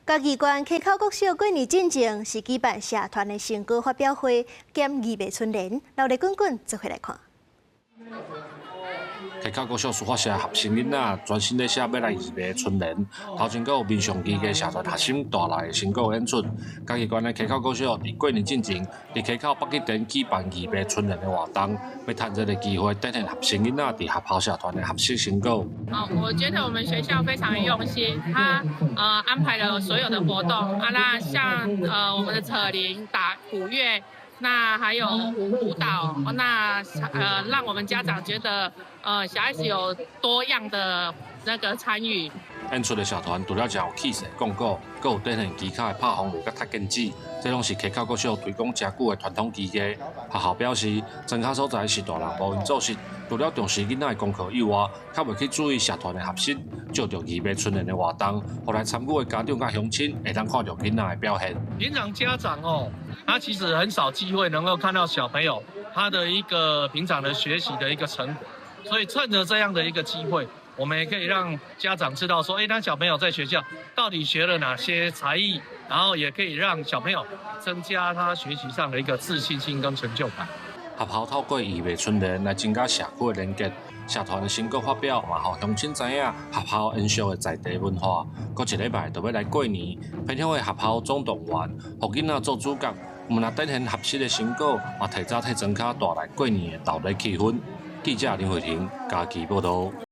嘉義縣溪口國小過年進前是舉辦社團的成果發表會兼義賣春聯，熱鬧滾滾，做伙來看。溪口國小書法社學生囡仔專心咧寫欲來義賣春聯，頭前閣有民俗藝藝社團學生帶來的成果演出。嘉義縣的溪口國小佇過年進前，佇溪口北吉田舉辦義賣春聯的活動，欲趁這个機會展現學生囡仔佇學校社團的學習成果。哦，我覺得我們學校非常用心，他安排了所有的活動啊，那像我們的扯鈴、打鼓樂。那還有舞蹈，那讓我們家長覺得小孩子有多樣的那個參與。演出的社團除了誠有氣勢講古，閣有展現技巧的拍風螺佮踢毽子，這攏是溪口國小推廣誠久的傳統技藝。學校表示，莊跤所在是大人無閒做事，除了重視囡仔的功課以外，較袂去注意社團的學習，藉著義賣春聯的活動，予來參與的家長佮鄉親會當看著囡仔的表現。平常家長哦，他其實很少機會能夠看到小朋友他的一個平常的學習的一個成果，所以趁着這樣的一個機會，我們也可以讓家長知道說，哎，他小朋友在學校到底學了哪些才藝，然後也可以讓小朋友增加他學習上的一個自信心跟成就感。學校透過義賣春聯來增加社區的連結，社團的成果發表嘛，予鄉親知影學校延續的在地文化。閣一禮拜就欲來過年，偏鄉的學校總動員，予囡仔做主角，毋但展現學習的成果，嘛提早替莊跤帶來過年的熱鬧氣氛。記者林慧婷嘉義報導。